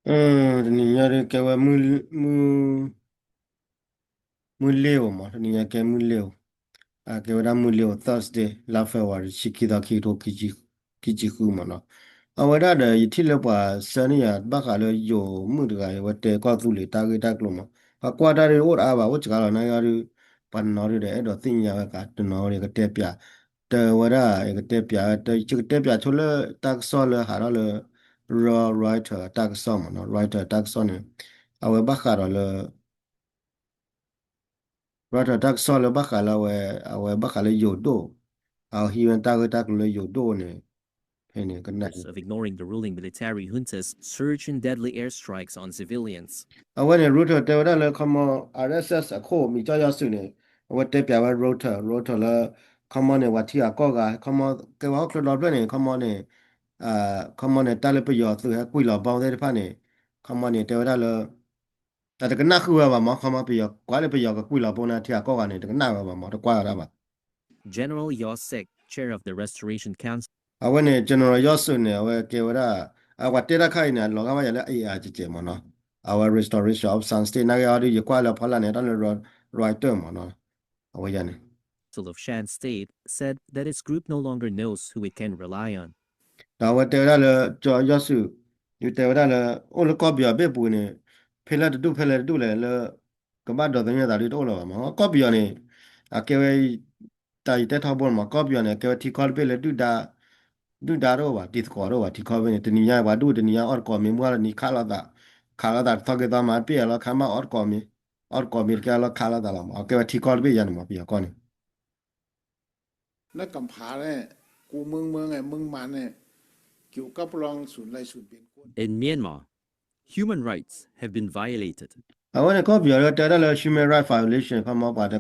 တနံၤညါဒုးကဲဝဲ မုၢ်လ့ၤဧိၤမး, တနံၤညါကဲမုၢ်လ့ၤဧိၤ, အကဲဝဲဒၣ်မုၢ်လ့ၤဧိၤ Thursday လါ February ဆံခံသီ ခံကထိခံဆံဃုမးနီၤ. အဝဲဒၣ်ဒီး ယထံၣ်လၢပှၤဆှၢန့ၢ်ယၤ ဘၣ်ဃးလၢယိၤမုၣ်တဂၤအံၤ အဝဲတဲကီၢ်သူလ့ၤတၢ်ဂ့ၢ်တၢ်ကျိၤမး, ပှၤကွၢ်တၢ်ဒ်အိၣ်တအါဘၣ် အိၣ်စှၤလီၤ နာ်က့အီၤဒုး ပှၤတနီၤဒုးဒီး အဲၣ်ဒိးသ့ၣ်ညါဝဲကး တနီၤဒုးကတဲပၠး တဲဝဲဒၣ် ယကတဲပၠး ယကတဲပၠးဆိလၢတၢ်ကစီၣ်လၢဟးထီၣ်လၢ Reuters တၢ်ကစီၣ်မးနီၤ, Reuters တၢ်ကစီၣ်န့ၣ် အဝဲဘၣ်ဃးဒီးလၢ Reuters တၢ်ကစီၣ်လၢဘၣ်ဃးလၢအဝဲ အဝဲဘၣ်ဃးလၢယိၤဒိၣ်, အဟံးဝဲတၢ်ဂ့ၢ်တၢ်ကျိၤလၢယိၤဒိၣ်န့ၣ် ဖဲန့ၣ်ကနၣ် of ignoring the ruling military junta's surge in deadly airstrikes on civilians. အဝဲန့ၣ် Reuters တဲဝဲဒၣ်လၢ ခီမီ RSS အခိၣ် မံၤကၠီယီၤစုးန့ၣ် အဝဲတဲပၠးဝဲ Reuters, Reuters လၢ ခီမီန့ၣ် ပှၤထံဂၤကီၢ်ဂၤ ခီမီ ကဲဝဲဟီၣ်ခိၣ်ချၢဒီဖျၢၣ်န့ၣ် ခီမီန့ၣ် ခီမီန့ၣ် တၢ်လၢပယီၤသုးဟဲကွံာ်လီၤဘီသ့ၣ်တဖၣ်န့ၣ် ခီမီန့ၣ် တဲဝဲဒၣ်လၢ တကနၣ်ဃုာ်ဝဲဘၣ်မး, ခီမီပယီၤ ကွၢ်လၢပယီၤကကွံာ်လီၤဘီန့ၣ် ထံဂၤကီၢ်ဂၤန့ၣ် တကနၣ်ဝဲဘၣ်မး, တကွၢ်ဝဲဒၣ်ဘၣ်. General Yawsik, chair of the Restoration Council. အဝဲန့ၣ် General Yawsik န့ၣ် အဝဲကဲဝဲဒၣ် အဝဲတဲတၢ်ခါအံၤန့ၣ် အလီၤဂာ်ဘၣ်ယၤလၢ AI ကဲကဲမးနီၤ, အဝဲ Restoration of Shan State နာ်က့အီၤဒုး ယကွၢ်လၢဖီလာ်န့ၣ် တၢ်လၢ Reuters မးနီၤ, အဝဲယၤန့ၣ် of Shan State said that its group no longer knows who it can rely on. ဒီးအဝဲတဲဝဲဒၣ်လၢ ကၠီယီၤစုး ဒုးတဲဝဲဒၣ်လၢ အိၣ်လၢကီၢ်ပယီၤဘ့ၣ်ပူၤန့ၣ် ဖဲလဲၣ်တဒူၣ်ဖဲလဲၣ်တဒူၣ်လဲၣ်လၢ ကဘၣ်ဒိးသန့ၤသးဒုးတအိၣ်လၢၤဘၣ်မး, ကီၢ်ပယီၤန့ၣ် အကဲဝဲ တၢ်ယတဲထီဘိန့ၣ်မး, ကီၢ်ပယီၤန့ၣ် အကဲဝဲထံကီၢ်တဘ့ၣ်လၢ ဒုၣ်ဒါတအိၣ်ဘၣ်, တံၤသကိးတအိၣ်ဘၣ်, ထံကီၢ်တဘ့ၣ်န့ၣ် တနံၤညါပှၤဒူၣ်တနံၤညါအီၣ်တကိးမ့ၤ မုၢ်လၢနံၤခးလိာ်သး, ခးလိာ်သးတသီက့ၤသီမၤပ့ၢ်အလီၤ ခးမးအီၣ်တကိးမ့ၤ, အီၣ်တကိးမ့ၤတကဲလီၤခးလိာ်သးလီၤမး, အကဲဝဲထံကီၢ်တဘ့ၣ်ယၤန့ၣ်မး ပယီၤကီၢ်န့ၣ် In Myanmar, human rights have been violated. အဝဲန့ၣ် ကီၢ်ပယီၤတဲဝဲဒၣ်လၢ human rights violation ခီမီ ပှၤတက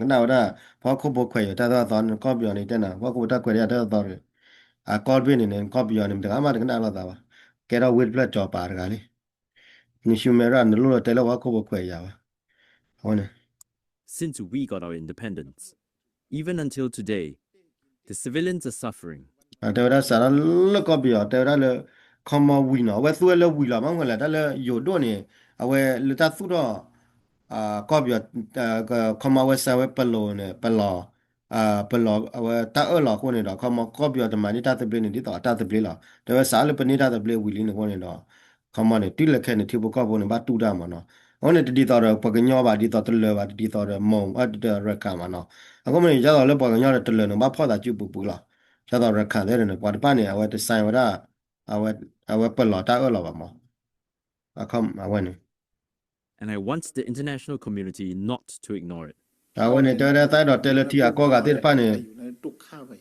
နၣ်ဝဲဒၣ် ပှၤဟီၣ်ခိၣ်ဖိခွဲးယာ်တၢ်သိၣ်တၢ်သီန့ၣ် ကီၢ်ပယီၤန့ၣ်တဲနၤ ဟီၣ်ခိၣ်ဖိတၢ်ခွဲးတၢ်ယာ်တၢ်သိၣ်တၢ်သီန့ၣ် အကီၢ်တဘ့ၣ်န့ၣ်န့ၣ် ကီၢ်ပယီၤန့ၣ် မတဂၤမးတကနၣ်လိာ်သးဘၣ်, ကဲထီၣ်ဝ့ၢ်တဖျၢၣ်ကၠီၤပၤတဂၤလံ, န human rights နလိၣ်လၢတဲလၢပှၤဟီၣ်ခိၣ်ဖိခွဲးယာ်ဘၣ်, အဝဲန့ၣ် Since we got our independence, even until today, the civilians are suffering. တဲဝဲဒၣ်စးထီၣ်လၢကီၢ်ပယီၤ တဲဝဲဒၣ်လၢ ခီမီဝံၤနီၤ အဝဲသူဝဲလၢဝံၤလီၤ မ့ၢ်ဝဲလဲၣ် တၢ်လၢယိၤဒိၣ်န့ၣ် အဝဲလၢတၢ်သူၣ်ထီၣ် ကီၢ်ပယီၤ ခီမီအဝဲစံးဝဲပလီၢ်န့ၣ် ပလီၢ် ပလီၢ် အဝဲတၢ်အၢၣ်လီၤအဃိန့ၣ်ဒီး ခီမီကီၢ်ပယီၤတမၤန့ၢ်တၢ်သဘျ့န့ၣ် ဒ်သိးအတၢ်သဘျ့လီၤ. တဲဝဲစးလၢပန့ၢ်တၢ်သဘျ့ဝံၤလံန့ၣ်အဃိန့ၣ်ဒီး ခီမီန့ၣ် တုၤလၢခဲန့ၣ် ထံဖိကီၢ်ဖိန့ၣ် ဘၣ်တူၢ်တၢ်မးနီၤ. အဃိန့ၣ် တဒ်သိးဒီးပှၤကညီဘၣ် ဒ်သိးတလၢၤဘၣ် တဒ်သိးဒီးမိၢ် တဒ်သိးရခၢၣ်မးနီၤ. အဃိန့ၣ် ဒ်သိးလၢပှၤကညီဒီးတလၢၤန့ၣ် ဘၣ်ဖီၣ်သးစုပူၤပူၤလီၤ. ဒ်သိးရခၢၣ်သ့ၣ်န့ၣ် ပှၤတဖၣ်န့ၣ် အဝဲတစဲးဝဲဒၣ် အဝဲပလီၢ်တၢ်အၢၣ်လီၤဘၣ်မး. အဝဲန့ၣ် And I want the international community not to ignore it. အဝဲန့ၣ် တဲဝဲဒၣ်သးအဲၣ်ဒိးတဲလၢထံဂၤကီၢ်ဂၤသ့ၣ်တဖၣ်န့ၣ်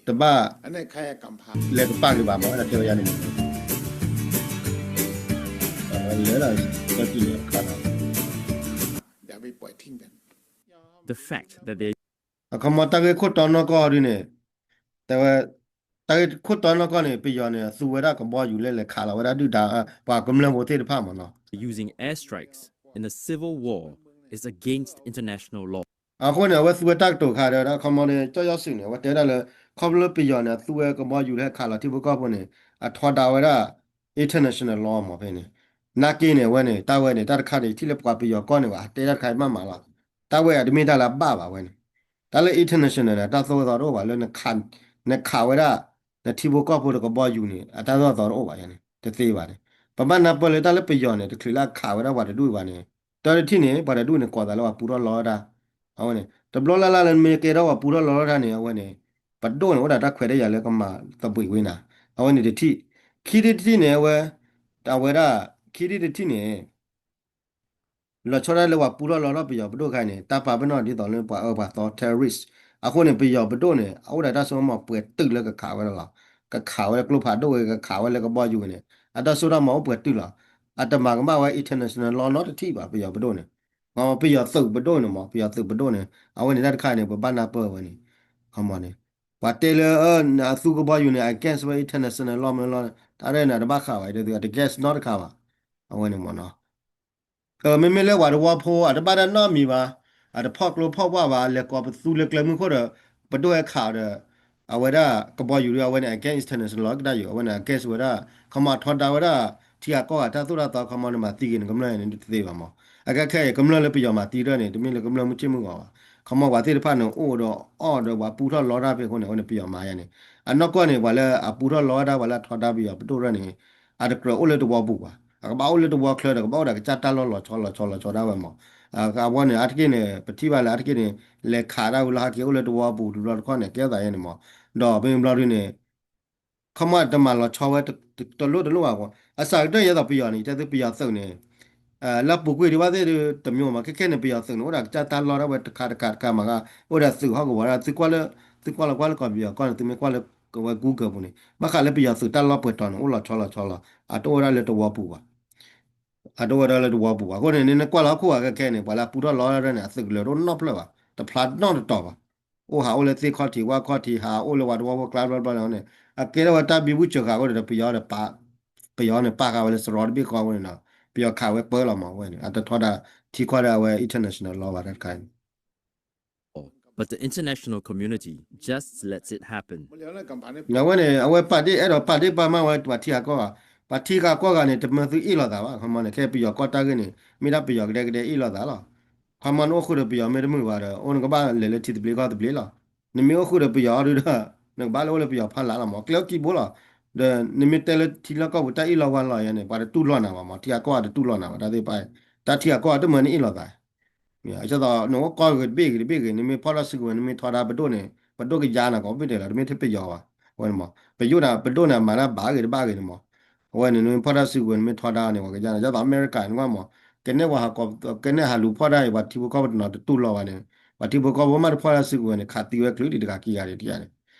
တဘၣ်လဲၤကပာ်က့ၤဘၣ်မး ဝဲဒၣ်တဲဝဲယၤန့ၣ် အဝဲလဲၤဒၣ် ကီၢ်ကံၢ်န့ၣ်အခါလီၤ The fact that they အခီမီတၢ်ဂ့ၢ်ခိၣ်တီနီၢ်ကီၢ်ဒ်န့ၣ် တဲဝဲ တၢ်ဂ့ၢ်ခိၣ်တီနီၢ်ကီၢ်န့ၣ် ပယီၤန့ၣ် အသူဝဲဒၣ်ကဘီယူၤလၢလဲၤခးလီၤဝဲဒၣ်ဒုၣ်ဒါ ပှၤကမျၢၢ်ဖိသ့ၣ်တဖၣ်မးနီၤ using airstrikes in a civil war is against international law. အဃိန့ၣ် အဝဲသူဝဲတၢ်ကတိၤခါဒီး အခီမီန့ၣ် ကၠီယီၤစုးန့ၣ် အဝဲတဲဝဲဒၣ်လၢ ခီဖျိလၢပယီၤန့ၣ် အသူဝဲကဘီယူၤလၢဟဲခးလီၤထံဖိကီၢ်ဖိန့ၣ် အထီဒါဝဲဒၣ် international law မးဖဲန့ၣ် နာ်က့န့ၣ် အဝဲန့ၣ် တၢ်ဝဲန့ၣ် တၢ်တခါန့ၣ် ထံၣ်လၢပှၤပယီၤကီၢ်န့ၣ်ဘၣ် တဲတၢ်တခါအံၤမးမးလီၤ. တၢ်ဝဲအတမ့ၢ်တၢ်လၢအဘၣ်ဘၣ်ဝဲန့ၣ် တၢ်လၢ international န့ၣ် တၢ်သိၣ်တၢ်သီတအိၣ်ဘၣ်လၢ နခးဝဲဒၣ် နထံဖိကီၢ်ဖိတကဘီယူၤန့ၣ် အတၢ်သိၣ်တၢ်သီတအိၣ်ဘၣ်န့ၣ် တသ့ဘၣ်န့ၣ် ပဘၣ်နၢ်ပၢၢ်လၢတၢ်လၢပယီၤန့ၣ် တချုးလၢအခးဝဲဒၣ်ပှၤတဒူၣ်ဘၣ်န့ၣ် တၢ်တထံၣ်န့ၣ် ပှၤတဒူၣ်န့ၣ် ကိးသးလၢပှၤပူထီၣ်လီၤတၢ် အဝဲန့ၣ် တဘျီလၢ်လၢ်လၢနမ့ၢ်ကဲထီၣ်ပှၤပူထီၣ်လီၤတၢ်န့ၣ် အဝဲန့ၣ် ပဒိၣ်န့ၣ် အိၣ်ဒၣ်တၢ်ခွဲးတၢ်ယာ်လၢကမၤသဘှံးဝဲနၤ အဝဲန့ၣ်တထံၣ် ခံထံၣ်တထံၣ်န့ၣ် အဝဲ အဝဲဒၣ် ခံထံၣ်တထံၣ်န့ၣ် လီၤဆီဒၣ်လၢပှၤပူထီၣ်လီၤထီၣ်ပယီၤပဒိၣ်ခါအံၤန့ၣ် တၢ်ပာ်ပနီၣ်ဒ်သိးလၢပှၤအၢပှၤသီ terrorist အဃိန့ၣ် ပယီၤပဒိၣ်န့ၣ် အအိၣ်ဒီးတၢ်စိတၢ်ကမီၤပှဲၤတုာ်လၢကခးဝဲဒၣ်လီၤ. ကခးဝဲလၢကျိဖးဒိၣ်ဝဲ ကခးဝဲလၢကဘီယူၤဝဲန့ၣ် အတၢ်စိတၢ်ကမီၤအိၣ်ပှဲၤတုာ်လီၤ. အတမၤကမၣ်ဝဲ international law နီတထံၣ်ဘၣ် ပယီၤပဒိၣ်န့ၣ် ပယီၤသုးပဒိၣ်န့ၣ်မး ပယီၤသုးပဒိၣ်န့ၣ် အဝဲန့ၣ်တၢ်တခါန့ၣ် ပဘၣ်နၢ်ပၢၢ်ဝဲန့ၣ် ခီမီန့ၣ် ပှၤတဲလၢ အသူကဘီယူၤန့ၣ် against ဝဲ international law မ့ၢ်လီၤ တၢ်ရဲၣ်န့ၣ် တဘၣ်ဃးဘၣ် တ against နီတခါဘၣ် အဝဲန့ၣ်မးနီၤ မ့မ့ၢ်လၢပှၤတဝီဖိ အတဘၣ်တၢ်နီတမံၤဘၣ် အတဖီၣ်ကျိဖီၣ်ပှၢ်ဘၣ် လဲၤကိးပသူလၢကျဲမုၢ်ခိၣ်ဒီး ပဒိၣ်ဟဲခးဒီး အဝဲဒၣ်ကဘီယူၤဒီး အဝဲန့ၣ် against international law ကဒါယူၤ အဝဲန့ၣ် against ဝဲဒၣ် ခီမီထီဒါဝဲဒၣ် ထံဂၤကီၢ်ဂၤတၢ်သိၣ်တၢ်သီ ခီမီန့ၣ် မၤသံက့ၤန့ၣ် ကမျၢၢ်န့ၣ်တသ့ဘၣ်မး. အခဲခဲအံၤ ကမျၢၢ်လၢပယီၤမၤသံဒၣ်န့ၣ် တမ့ၢ်လၢကမျၢၢ်မုၢ်ဆ့ၣ်မုၢ်ဂီၤဘၣ်. ခီမီပှၤသ့ၣ်တဖၣ်န့ၣ် အိၣ်ဒီးအီၣ်ဒီးပှၤပူထီၣ်လီတၢ်ဖဲအဃိန့ၣ် အဝဲန့ၣ်ပယီၤမၤယါန့ၣ် အနီၢ်ကီၢ်န့ၣ် ပှၤလၢအပူထီၣ်လီတၢ် ပှၤလၢအထီဒါပယီၤပဒိၣ်ရဲၣ်န့ၣ် အတကြၢးအိၣ်လၢတဝီပူၤဘၣ်. အကဘၣ်အိၣ်လၢတဝီချၢဒီး ကဘၣ်အိၣ်ဒီးကစၢ်တၢ်လီၢ်လီၤဆီလီၤဆီလီၤဆီဒၣ်ဝဲမး. အဝဲန့ၣ် အါတက့ၢ်န့ၣ် ပထံၣ်ဘၣ်လၢအါတက့ၢ်န့ၣ် လဲၤခးတၢ်ဝံၤလီၤ ဟဲက့ၤအိၣ်လၢတဝီပူၤတဘျီတခီၣ်န့ၣ် ကဲသးယဲန့ၣ်မး. ဒီးမ့ၢ်ဘျီဒုန့ၣ် ခီမီတမၤလီၤဆီဝဲတလိၣ်တလိၣ်ဘၣ်အဃိ အစှၤကတၢၢ်ယဲသိးပယီၤန့ၣ် ယတဲသုပယီၤသုးန့ၣ် လၢပူၤကွံာ်ဒံးဘၣ်သ့ၣ်တမံၤမး ခဲခဲန့ၣ် ပယီၤသုးန့ၣ် အိၣ်ဒီးကစၢ်တၢ်လီၢ်ဒၣ်ဝဲတခါတခါတခါမး အိၣ်ဒီးသုးဟီၣ်ကဝီၤဒၣ် သုကွၢ်လၢ သုကွၢ်လီၤကွၢ်လၢကီၢ်ပယီၤကီၢ်န့ၣ် သုမ့ၢ်ကွၢ်လၢဝဲ Google ပူၤန့ၣ် ဘၣ်ဃးလၢပယီၤသုးတၢ်လီၢ်ပှဲၤတီၤန့ၣ် အိၣ်လီၤဆီလီၤဆီလီၤ အတအိၣ်ဝဲဒၣ်လၢတဝီပူၤဘၣ်. အတအိၣ်ဝဲဒၣ်လၢတဝီပူၤဘၣ်. အဃိန့ၣ် နကွၢ်လီၤဟီၣ်ခိၣ်ဂၤခဲခဲန့ၣ် ပှၤလၢအပူထီၣ်လီတၢ်န့ၣ် အသုးကလၢၤတအိၣ်နီတဖျၢၣ်ဘၣ်, တဖျါနီတတီၤဘၣ်. အိၣ်ဟးအိၣ်လၢသ့ၣ်ခီၣ်ထံးဝၣ်ခီၣ်ထံး ဟးအိၣ်လၢပှၤတဝီဖိကျါဘျီဘျီန့ၣ် အကဲထီၣ်ဝဲတၢ်ဘံဘူဆၢဃာ်အဃိဒီး ပယီၤန့ၣ်ပာ်ဃာ်ဝဲလၢစရီတဘ့ၣ်ဃီအဃိန့ၣ်ဒီး ပယီၤခးဝဲပၢလီၤမးဝဲန့ၣ် အတထီဒါထံကီၢ်ဒၣ်ဝဲ international law ဘၣ်တၢ်တခါန့ၣ် But the international community just lets it happen. အဝဲန့ၣ် အဝဲပာ်ဒ့ၣ်အဲၣ်ဒိးပာ်ဒ့ၣ်ပာ်မးဝဲ ပှၤထံဂၤကီၢ်ဂၤ, ပှၤထံဂၤကီၢ်ဂၤန့ၣ် တမၢသုအ့ၣ်လိာ်သးဘၣ်. ခီမီန့ၣ် ခဲပယီၤကီၢ်တၢ်ဂ့ၢ်န့ၣ် မ့ၢ်ဒၣ်ပယီၤကဒဲကဒဲအ့ၣ်လိာ်သးလီၤ. ခီမီနအိၣ်ဃုာ်ဒီးပယီၤမ့ၢ်တမုာ်ဘၣ်ဒီး အိၣ်နကဘၣ်လဲၤလၢထံသဘျ့ကီၢ်သဘျ့လီၤ. နမ့ၢ်အိၣ်ဃုာ်ဒီးပယီၤအီၤဒုဒီး နကဘၣ်လၢအိၣ်လၢပယီၤဖီလာ်လီၤမး. ကျဲအိၣ်ကံဘိလီၤ. ဒီးနမ့ၢ်တဲလၢထံလီၢ်ကီၢ်ပူၤတၢ်အ့ၣ်လိာ်ဝါလိာ်ယဲန့ၣ် ပှၤတတူၢ်လိာ်နၤဘၣ်မး. ထံဂၤကီၢ်ဂၤတတူၢ်လိာ်နၤဘၣ် တၢ်သ့ၣ်တဖၣ်အံၤ, တၢ်ထံဂၤကီၢ်ဂၤတမၢနအ့ၣ်လိာ်သး အသိးနအိၣ်ကီၢ်ဂ့ၤတဘ့ၣ်ဂ့ၤတဘ့ၣ်ဂ့ၤ နမ့ၢ်ဖီၣ်တၢ်စုကဝဲၤ နမ့ၢ်ထီဒါပဒိၣ်န့ၣ် ပဒိၣ်ကယါနၤကိးဘ့ၣ်ဒဲးလီၤ. တမ့ၢ်ထဲပယီၤဘၣ်. အဝဲန့ၣ်မး ပယိၣ်န့ၣ် ပဒိၣ်န့ၣ် မၤတၢ်ဘၣ်ဂ့ၤတဘၣ်ဂ့ၤန့ၣ်မး. အဝဲန့ၣ် နမ့ၢ်ဖီၣ်တၢ်စုကဝဲၤ နမ့ၢ်ထီဒါန့ၣ် ပှၤကယါနၤ. ဒ်သိးအမဲရကၤန့ၣ်ကွၢ်မး ကနဲၣ်ပှၤဟးကီ ကနဲၣ်ဟးလူၤဖီၣ်တၢ်အံၤ ပှၤထံဖိကီၢ်ဖိတနီၤတတူၢ်လိာ်ဘၣ်န့ၣ် ပှၤထံဖိကီၢ်ဖိမ့ၢ်တဖီၣ်တၢ်စုကဝဲၤန့ၣ် ခးသံဝဲချုးဒံးတဂၤခံဂၤဒံးတယၤန့ၣ်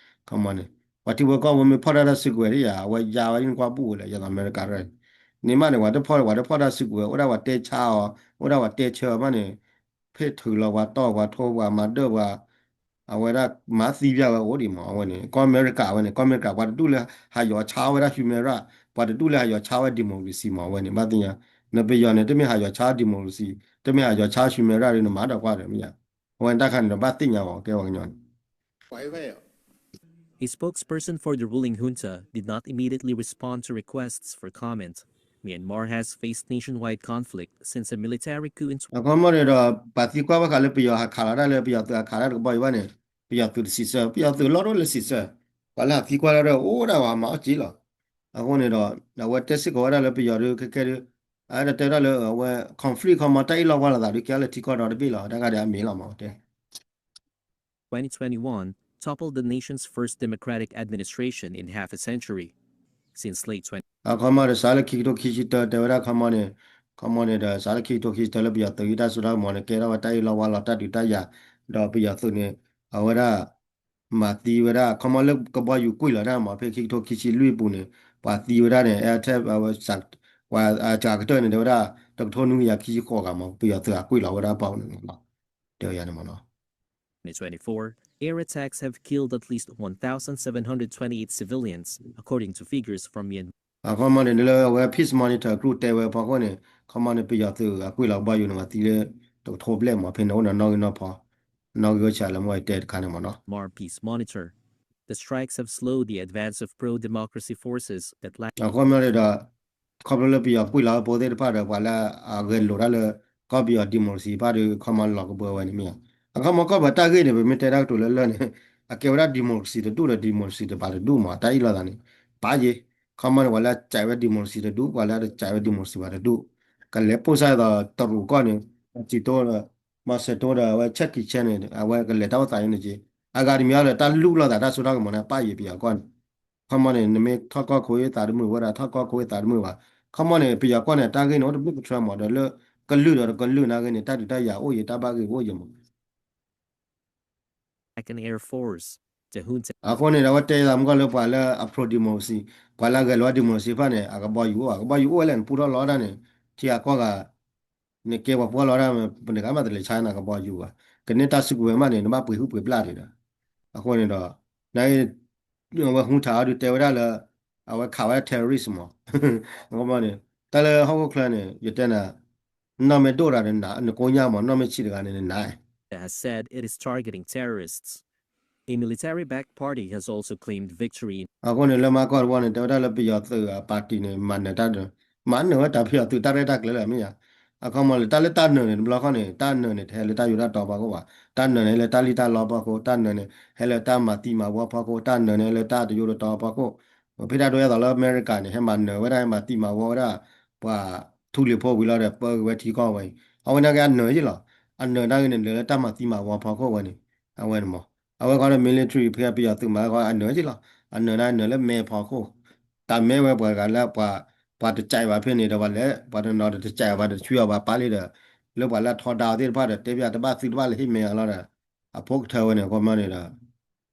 ခီမီန့ၣ် ပှၤထံဖိကီၢ်ဖိမ့ၢ်ဖီၣ်တၢ်တၢ်စုကဝဲၤဒ်ယၤ အဝဲယါဝဲဒ်နကွၢ်ဘူၣ်ဝဲလၢ ယၤသိးအမဲရကၤရဲၣ်န့ၣ် န့ၣ်မးန့ၣ် ပှၤတဖီၣ် ပှၤတဖီၣ်တၢ်စုကဝဲၤ အိၣ်ဒၣ်ပှၤတဲဆါအီၤ အိၣ်ဒၣ်ပှၤတဲဆၢအီၤမးန့ၣ် ဖ့ၣ်ထုးလီၤပှၤတီၢ်ပှၤထိပှၤမၤဒၢၣ်ပှၤ အဝဲဒၣ်မၤသံပျၢ်ဝဲအိၣ်ဒံးမး အဝဲန့ၣ် ကီၢ်အမဲရကၤဝဲန့ၣ် ကီၢ်အမဲရကၤ ပှၤတဒူၣ်လၢဟးယီၤဆါဝဲဒၣ် human right ပှၤတဒူၣ်လၢဟးယီၤဆါဝဲ democracy မး အဝဲန့ၣ် ဘၣ်သ့ၣ်ညါ နပယီၤန့ၣ် တမ့ၢ်ဟးယီၤဆါ democracy တမ့ၢ်ဟးယီၤဆါ human right ဒီးနမၤဒီးကွၢ်ဒီးမ့ၢ်ယါ အဝဲန့ၣ်တၢ်ခါန့ၣ်ဒီးဘၣ်သ့ၣ်ညါအီၤကဲပှၤကညီန့ၣ် A spokesperson for the ruling junta did not immediately respond to requests for comment. Myanmar has faced nationwide conflict since a military coup in အခီမီန့ၣ်ဒီး ပှၤသံကွၢ်ဘၣ်ဃးလၢပယီၤဟးခးလီၤတၢ်လၢပယီၤသုးဟးခးတၢ်တကဘီယူၤဘၣ်န့ၣ် ပယီၤသုးတစံးဆၢ ပယီၤသုးလီၢ်ဒိၣ်လၢစံးဆၢ ပှၤလၢဟးသံကွၢ်တၢ်ဒီးအိၣ်ဒၣ်ဝဲမၤအီၣ်က့လီၤ. အဃိန့ၣ်ဒီး အဝဲတဲစ့ၢ်ကီးဝဲဒၣ်လၢပယီၤဒုးခဲခဲဒုး အဝဲဒၣ်တဲဝဲဒၣ်လၢအဝဲ conflict ခီမီတၢ်အ့ၣ်လိာ်ဝါလိာ်သးဒုးကဲလၢထံကီၢ်ဒီတဘ့ၣ်လီၤ တၢ်ဂၤဒဲးအမ့ၢ်လီၤမးတဲ twenty twenty-one toppled the nation's first democratic administration in half a century. Since late twenty အခီမီဒီးစးလၢခံကထိခံဆံတၢ တဲဝဲဒၣ်ခီမီန့ၣ် ခီမီန့ၣ်ဒီး စးလၢခံကထိခံဆံတၢလၢပယီၤသုးအတၢ်စိတၢ်ကမီၤန့ၣ် ကဲထီၣ်ဝဲတၢ်အ့ၣ်လိာ်ဝါလိာ်တၢ်ဒုးတၢ်ယၤ ဒီးပယီၤသုးန့ၣ် အဝဲဒၣ် မၤသံဝဲဒၣ် ခီမီလၢကဘီယူၤကွံာ်လီၤဒၣ်မး ဖဲခံကထိခံဆံလွံၢ်အပူၤန့ၣ် ပှၤသံဝဲဒၣ်န့ၣ် အဲထဲ ပှၤစးကတၢၢ်န့ၣ် တဲဝဲဒၣ် တကထိနွံကယၤခံဆံဃိးဂၤမး ပယီၤသုးအကွံာ်လီၤဝဲဒၣ်ပှၤန့ၣ်လီၤ တဲဝဲယၤန့ၣ်မးနီၤ twenty-four, air attacks have killed at least one thousand seven hundred twenty-eight civilians, according to figures from Myanmar. အခီမီန့ၣ် လၢအဝဲ Peace Monitor အကြိၣ်တဲဝဲဖီခိၣ်န့ၣ် ခီမီန့ၣ် ပယီၤသုးအကွံာ်လီၤကဘီယူၤန့ၣ် ပှၤသံလၢ တကထိဘျဲၣ်မး ဖဲန့ၣ်အိၣ်ဒီးနီၣ်ဂံၢ်နီၣ်ဖီ နီၣ်ဂံၢ်အိၣ်ဆံးလၢမ့ၢ်တဲတခါန့ၣ်မးနီၤ Myanmar Peace Monitor. The strikes have slowed the advance of pro-democracy forces that lack အခီမီန့ၣ်ဒီး ခီဖျိလၢပယီၤကွံာ်လီၤဖိသ့ၣ်တဖၣ်ဒီး ပှၤလၢအဂဲၤလိာ်တၢ်လၢ ကီၢ်ပယီၤ democracy တဖၣ်ဒီး ခီမီလီၤကဘၢဝဲန့ၣ်မ့ၢ်ဧါ. အခီမီကီၢ်ပယီၤတၢ်ဂ့ၢ်န့ၣ် ပမ့ၢ်တဲတၢ်ကတိၤလၢလၢ်န့ၣ် အကဲဝဲဒၣ် democracy တဒူၣ်ဒီး democracy တပၤတဒူၣ်မး တၢ်အ့ၣ်လိာ်သးန့ၣ် ပာ်ယ့ၤ ခီမီန့ၣ် ပှၤလၢအစံးဝဲ democracy တဒူၣ် ပှၤလၢအစံးဝဲ democracy ပၤတဒူၣ် ကလဲၤပိၢ်စၢ်သိးတရူးကီၢ်န့ၣ် စံးတိဒီး မီၤစဲးတိဒီး အဝဲ Jackie Chan န့ၣ် အဝဲကလဲၤတၢ်အိၣ်သးန့ၣ်က့ အဂၤတမံၤအီၤဒီး တၢ်လူၢ်လိာ်သးတၢ်စိတၢ်ကမီၤန့ၣ် ပာ်ယ့ၤပယီၤကီၢ်န့ၣ် ခီမီန့ၣ် နမ့ၢ်ထီၣ်ကီၢ်ခိၣ်သးတမုာ်ဝဲဒၣ် ထီၣ်ကီၢ်ခိၣ်သးတမုာ်ဘၣ် ခီမီန့ၣ် ပယီၤကီၢ်န့ၣ် တၢ်ဂ့ၢ်န့ၣ် အိၣ်တဘျုးကထြၢမးဒီးလၢ ကလုာ်ဒီးတကလုာ်နာ်ဂ့ၤန့ၣ် တၢ်ဒုးတၢ်ယၤအိၣ်ယံၤ တၢ်ဘၣ်ဂ့ၢ်အိၣ်ယံၤ တၢ်ဘၣ်ဂ့ၢ်အိၣ်ယံၤမး Air Force, the junta. အဃိန့ၣ်ဒီး အဝဲတဲသးမုၢ်ကီၢ်လၢပှၤလၢအ pro democracy ပှၤလၢအဂဲၤလိာ်ဝဲ democracy တဖၣ်န့ၣ် အကဘီယူၤအိၣ်ဘၣ် ကဘီယူၤအိၣ်ဝဲလဲၣ် နပူထီၣ်လီၤတၢ်န့ၣ် ထံဂၤကီၢ်ဂၤ နကဲပှၤပူထီၣ်လီၤတၢ် ပနကမၣ်တလဲၤဆါနၤကဘီယူၤဘၣ် ကန့ၢ်တၢ်စုကဝဲၤမးန့ၣ် နဘၣ်ပှ့ၤဟုၣ်ပှ့ၤပျၢ်ဒံးဒီး အဃိန့ၣ်ဒီး န အဝဲ junta အီၤဒုးတဲဝဲဒၣ်လၢ အဝဲခးဝဲဒၣ် terrorist မး အဃိမးန့ၣ် တၢ်လၢဟီၣ်ခိၣ်ချၢန့ၣ် ယတဲနၤ နီၢ်မ့ၢ်ဒိၣ်တဂၤန့ၣ် နကိညၢ်မး နီၢ်မ့ၢ်ဆံးတဂၤန့ၣ် နနါ has said it is targeting terrorists. A military-backed party has also claimed victory. အဃိန့ၣ် လၢမၤကီၢ်တဝီန့ၣ် တဲဝဲဒၣ်လၢပယီၤသုးအ party န့ၣ် မၤနၢၤတၢ်ဒီး မၤနၢၤဝဲတၢ်ပယီၤသုးတၢ်ရဲၣ်တၢ်ကျဲၤလၢအမ့ၢ်ယါ, အခီမီလၢတၢ်လၢတၢ်နၢၤန့ၣ် တဘျီဃီန့ၣ် တၢ်နၢၤန့ၣ် တဟဲလၢတၢ်ယူးတၢ်တီဖီခိၣ်ဘၣ်, တၢ်နၢၤန့ၣ် ဟဲလၢတၢ်လံၣ်တၢ်လီဖီခိၣ်, တၢ်နၢၤန့ၣ် ဟဲလၢတၢ်မၤသံမၤဝီဖီခိၣ်, တၢ်နၢၤန့ၣ် ဟဲလၢတၢ်တယူးတတီဖီခိၣ်, ဖဲတၢ်ဒိယဲၢ်သိးလၢအမဲရကၤန့ၣ် ဟဲမၤနၢၤဝဲဒၣ် ဟဲမၤသံမၤဝီဝဲဒၣ် ပှၤထူလံၤဖိဝံၤလီၤဒီး ပၢက့ၤဝဲထံကီၢ်ဝဲအံၤ, အဝဲန့ၣ်က့အနၢၤက့လီၤ, အနၢၤဒၣ်ဂ့ၤန့ၣ် နၢၤလၢတၢ်မၤသံမၤဝီဖီခိၣ်ဝဲန့ၣ်, အဝဲန့ၣ်မး, အဝဲဃီဒီး military ဖဲပယီၤသုးမၤဃီအနၢၤက့လီၤ, အနၢၤဒၣ်နၢၤလၢမဲာ်ဖီခိၣ်, တၢ်မဲဝဲပှၤဂၤလၢပှၤ ပှၤတကးဘၣ်ဖဲန့ၣ်ဒီး ပှၤလဲၤ ပှၤတနီၤတကးဘၣ်တဆှံအီၤဘၣ်ပာ်လံဒီး, လၢပှၤလၢအထီဒါအီၤသ့ၣ်တဖၣ်ဒီး တဲပယီၤတဘၣ်သုတဘၣ်လၢဟ့ၣ်မဲာ်အီၤလီၤဒီး, အဖိကထၢဝဲန့ၣ် အခီမီန့ၣ်ဒီး,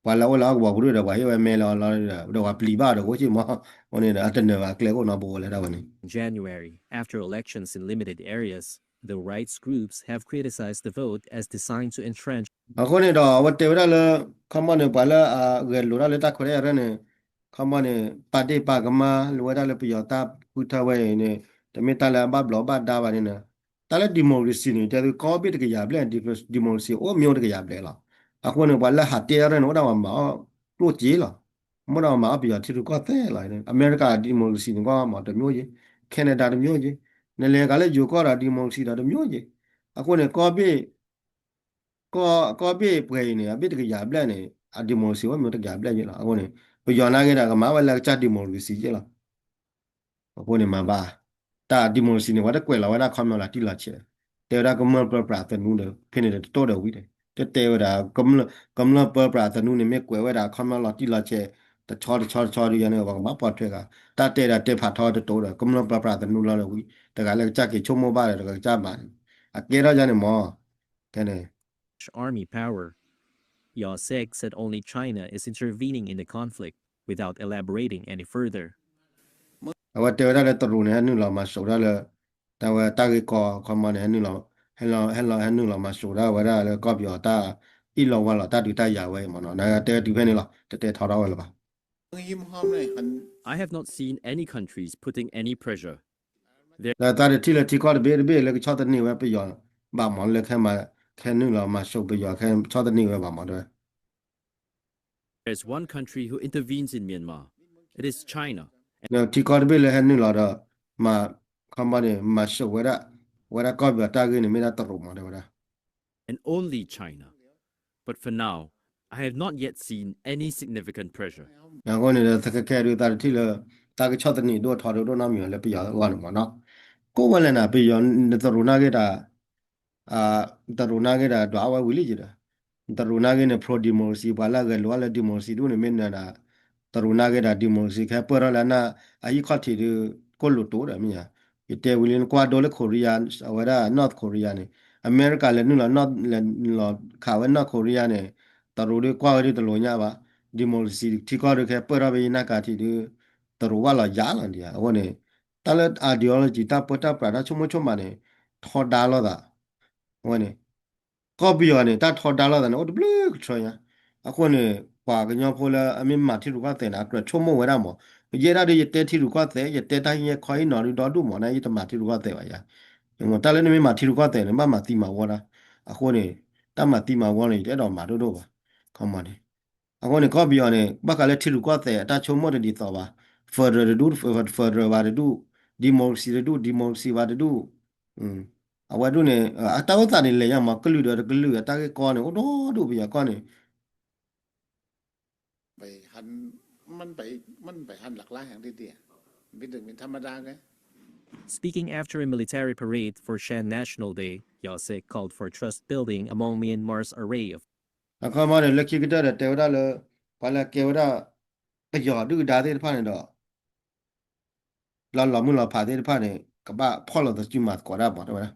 ပှၤလၢအအိၣ်လၢအကဝီၤပူၤဒီး ပှၤဟ့ၣ်ဝဲမဲာ်လီၤလီၤဒီး ဒီးပှၤပျံၤဘၣ်ဒီး အိၣ်က့မး, အဃိန့ၣ်ဒီး အတနၢၤဘၣ်ကျဲအိၣ်နီတဘိလၢဒၣ်ဝဲန့ၣ် January, after elections in limited areas, the rights groups have criticized the vote as designed to entrench အဃိန့ၣ်ဒီး အဝဲတဲဝဲဒၣ်လၢ ခီမီန့ၣ် ပှၤလၢအဂဲၤလိာ်တၢ်လၢတၢ်ခွဲးတၢ်ယာ်ရဲၣ်န့ၣ်, ခီမီန့ၣ် ပာ်ဒ့ၣ်ပာ်ကမၣ်လၢဝဲဒၣ်လၢပယီၤတၢ် ဃုထၢဝဲအံၤန့ၣ်, တမ့ၢ်တၢ်လၢအဘၣ်ဘျီးဘၣ်ဒါဘၣ်န့ၣ်, တၢ်လၢ democracy န့ၣ် တဲသုကိးဘ့ၣ်တကယၤဘျဲၣ် democracy အိၣ်မ့ၢ်အိၣ်တကယၤဘျဲၣ်လီၤ. အဃိန့ၣ် ပှၤလၢဟးတဲတၢ်ရဲၣ်န့ၣ် အိၣ်ဒၣ်ဝဲမၤအီၣ်ကျိၣ်စ့လီၤ. မ့ၢ်ဒၣ်မၤအီၣ်ပယီၤထံရူၢ်ကီၢ်သဲးလီၤ. အမဲရကၤ democracy န့ၣ်ကီမးတမျိုးယ့ၣ်, Canada တမျိုးယ့ၣ်, နလဲၤကးလၢယိၤကီၢ်ဒီး democracy ဒီးတမျိုးယ့ၣ်. အဃိန့ၣ် ကိးဘ့ၣ် ကီ ကီၢ်ဘ့ၣ်ပှဲၤအံၤန့ၣ် အဘ့ၣ်တကယၤဘျဲၣ်န့ၣ် အ democracy အိၣ်မ့ၢ်တကယၤဘျဲၣ်ယ့ၣ်လီၤ. အဃိန့ၣ် ပယီၤနာ်က့ဒီး ကမၤဝဲလၢကစၢ် democracy ယ့ၣ်လီၤ. အဃိန့ၣ်မၤဘၣ်, တၢ် democracy န့ၣ် ပှၤတကွဲးလီၤဝဲဒၣ်ခီပညီလီၤတံၢ်လီၤဆဲး, တဲဝဲဒၣ်ကမျၢၢ်ပၢပြးသနူဒီး ဖဲန့ၣ်ဒီးတတိၢ်ဒီးဝံၤဒီး တတဲဝဲဒၣ် ကမျၢၢ်ပၢပြးသနူန့ၣ် မ့ၢ်ကွဲးဝဲဒၣ်ခီပညီလီၤတံၢ်လီၤဆဲး တဆီတဆီတဆီဒုးယၤန့ၣ် ပှၤကဘၣ်ပိာ်ထွဲဂၤ, တၢ်တဲဒၣ်တဲဖးထီတတိၢ်ဒီး ကမျၢၢ်ပၢပြးသနူလီၤဒီးဝံၤ တဂၤလၢကစၢ်က့ၤဆိကမိၣ်ဘၣ်ဒီး တဂၤကစၢ်မၤန့ၣ် အကဲထီၣ်ယၤန့ၣ်မး, ကဲန့ၣ် army power, Yasek said only China is intervening in the conflict, without elaborating any further. အဝဲတဲဝဲဒၣ်လၢတရူးန့ၣ် ဟဲနုာ်လီၤမၤစိးဒၣ်လၢ တၢ်ဝဲတၢ်ဂ့ၢ်ကီ ခီမီန့ၣ် ဟဲနုာ်လီၤ ဟဲလီၤ ဟဲလီၤ ဟဲနုာ်လီၤမၤစိးဒၣ်ဝဲဒၣ်လၢကီၢ်ပယီၤတၢ်အ့ၣ်လိာ်ဝါလိာ်တၢ်ဒုးတၢ်ယၤဝဲအံၤမးနီၤ. နတဲတုၤဖဲန့ၣ်လီၤ, တတဲထီထီၣ်ဝဲလၢၤဘၣ်. I have not seen any countries putting any pressure. ဒီးတၢ်တထံၣ်လၢထံကီၢ်တဘ့ၣ်တဘ့ၣ်လၢကဆီၣ်သနံးဝဲပယီၤဘၣ်မး လၢခဲမၤ ခဲနုာ်လီၤမၤစိးပယီၤ ခဲဆီၣ်သနံးဝဲဘၣ်မး တဲဝဲ There's one country who intervenes in Myanmar. It is China. ဒီးထံကီၢ်တဘ့ၣ်လၢဟဲနုာ်လီၤဒီး မၤ ခီမီန့ၣ် မၤစိးဝဲဒၣ် ဝဲဒၣ်ကီၢ်ပယီၤတၢ်ဂ့ၢ်န့ၣ် မ့ၢ်ဒၣ်တရူးမး တဲဝဲဒၣ် And only China. But for now, I have not yet seen any significant pressure. အဃိန့ၣ်ဒီး ခဲခဲဒုးတၢ်တထံၣ်လၢ တၢ်ကဆီၣ်သနံးဒိၣ်ထီဒိၣ်ဒိၣ်နီတမံၤလၢပယီၤအဂီၢ်န့ၣ်မးနီၤ. ကိးဝဲလဲၣ်နၤ ပယီၤ နတရူးနာ်က့တၢ် တရူးနာ်က့တၢ်ဒွးအဝဲဝံၤလံယံၤဒီး တရူးနာ်က့န့ၣ် pro democracy ပှၤလၢအဂဲၤလိာ်အီၤလၢ democracy ဒူၣ်န့ၣ် မ့ၢ်နၤဒၣ် တရူးနာ်က့တၢ် democracy ခဲပၢၢ်ထီၣ်လၢအနၢ်အဟံၣ်ခီၣ်ထံးဒုး ကိၢ်လိာ်တိၤဒီးမ့ၢ်ဧါ. ယတဲဝံၤလံ နကွၢ်ဒိလၢ Korea အဝဲဒၣ် North Korea န့ၣ် အမဲရကၤလဲၤနုာ်လီၤ လဲၤလီၤခးဝဲ North Korea န့ၣ် တရူးဒုးကွၢ်ဝဲဒုးတလိၤညါဘၣ် democracy ထံကီၢ်ဒုးခဲပၢၢ်ထီၣ်ဖဲယနၢ်ကၤထံးဒုး တရူးဝၣ်လီၤယၤလီၤဒံးဧါ. အဃိန့ၣ် တၢ်လၢ ideology တၢ်ပၢတၢ်ပြးတၢ်ဆိကမိၣ်ဆိကမးန့ၣ် ထီဒါလိာ်သး အဝဲန့ၣ် ကီၢ်ပယီၤန့ၣ် တၢ်ထီဒါလိာ်သးန့ၣ် အိၣ်တဘျုးကထြၢညါ. အဃိန့ၣ် ပှၤကညီဖိလၢအမ့ၢ်မၤထံရူၢ်ကီၢ်သဲးန့ၣ် အကြၢးဆိကမိၣ်ဝဲဒၣ်မး, ယဲဒၣ်ဒီးယတဲထံရူၢ်ကီၢ်သဲး ယတဲတၢ်ဟံၣ်ညါခီဟံၣ်နီၤဒုးဒီဒူၣ်မးန့ၣ် ယတမၤထံရူၢ်ကီၢ်သဲးဘၣ်ယၤ. တၢ်လၢနမ့ၢ်မၤထံရူၢ်ကီၢ်သဲးန့ၣ် ဘၣ်မၤသံမၤဝီဒၣ်. အဃိန့ၣ် တၢ်မၤသံမၤဝီန့ၣ် ယတအဲၣ်ဒိးမၤဒိၣ်ဒိၣ်ဘၣ်. ခီမီန့ၣ် အဃိန့ၣ် ကီၢ်ပယီၤန့ၣ် ဘၣ်ဃးလၢထံရူၢ်ကီၢ်သဲး အတၢ်ဆိကမိၣ်တဒ်သိးဘၣ်. federal တဒူၣ် federal ဘၣ်တဒူၣ်, democracy တဒူၣ် democracy ဘၣ်တဒူၣ်. အဝဲဒူၣ်န့ၣ် အတၢ်အိၣ်သးန့ၣ်လဲၤညါမး ကလုာ်ဒီးတကလုာ် အတၢ်ဂ့ၢ်ကီန့ၣ် အိၣ်ဒိၣ်ဒိၣ်ပယီၤကီၢ်န့ၣ် Speaking after a military parade for Shan National Day, Yasek called for trust building among Myanmar's array of အခီမီန့ၣ် လၢခံကတၢၢ်ဒီးတဲဝဲဒၣ်လၢ ပှၤလၢကဲဝဲဒၣ် ပယီၤဒုၣ်ဒါသ့ၣ်တဖၣ်န့ၣ်ဒီး လီၤလီၤမုၢ်လီၤဖးသ့ၣ်တဖၣ်န့ၣ် ကဘၣ်ဖီၣ်လိာ်သးစုမၤသကိးတၢ်မး တဲဝဲဒၣ်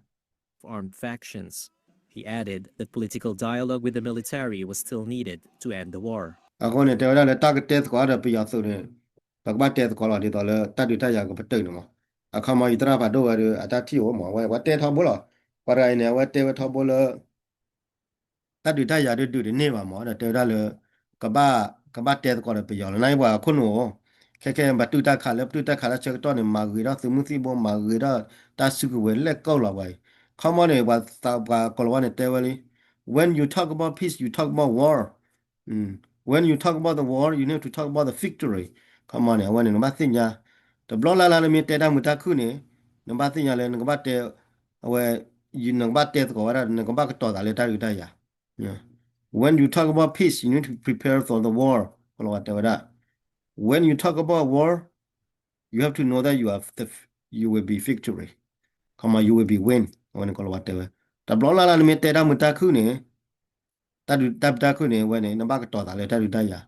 armed factions. He added that political dialogue with the military was still needed to end the war. အဃိန့ၣ် တဲဝဲဒၣ်လၢတၢ်ကတဲသကိးဒီးပယီၤသုးန့ၣ် ပကဘၣ်တဲသကိးလီၤဒ်သိးလၢတၢ်ဒုးတၢ်ယၤကပတုာ်န့ၣ်မး. အခီမီယသရၣ်ဖးဒိၣ်ဝဲဒီး အတၢ်ထံၣ်အိၣ်မး အဝဲ အဝဲတဲထီဘိလီၤ. ပှၤတဂၤအံၤန့ၣ် အဝဲတဲဝဲထီဘိလၢ တၢ်ဒုးတၢ်ယၤဒုးဒုးတန့ၢ်ဘၣ်မး ဒီးတဲဝဲဒၣ်လၢ ကဘၣ် ကဘၣ်တဲသကိးဒီးပယီၤလီၤ. နာ်က့ပှၤခိၣ်နူာ်အိၣ် ခဲခဲပတုာ်တၢ်ခးလၢပတုာ်တၢ်ခးတၢ်ဆၢကတီၢ်န့ၣ် မၤဂ့ၤထီၣ်သုးမုၢ်သံၣ်ဘိ မၤဂ့ၤထီၣ်တၢ်စုကဝဲၤလဲၣ်ကိၣ်လီၤပှၤအံၤ. ခီမီန့ၣ် ပှၤ ပှၤကိးလီၤဝဲန့ၣ်တဲဝဲလံ when you talk about peace you talk about war, when you talk about the war you need to talk about the victory. ခီမီန့ၣ် အဝဲန့ၣ်နဘၣ်သ့ၣ်ညါ တဘျီလၢ်လၢ်နမ့ၢ်တဲတၢ်မုာ်တၢ်ခုၣ်န့ၣ် နဘၣ်သ့ၣ်ညါလၢနကဘၣ်တဲ အဝဲ နကဘၣ်တဲသကိးဝဲဒၣ် နကဘၣ်ကတီၤသးလၢတၢ်ဒုးတၢ်ယၤ When you talk about peace, you need to prepare for the war. ကလီၤဝါတဲဝဲဒၣ် When you talk about war, you have to know that you are the, you will be victory. ခီမီ you will be win. အဝဲန့ၣ်ကလီၤဝါတဲဝဲ တဘျီလၢ်လၢ်နမ့ၢ်တဲတၢ်မုာ်တၢ်ခုၣ်န့ၣ် တၢ်ဒုးတၢ်မုာ်တၢ်ခုၣ်န့ၣ် အဝဲန့ၣ် နဘၣ်ကတီၤသးလၢတၢ်ဒုးတၢ်ယၤ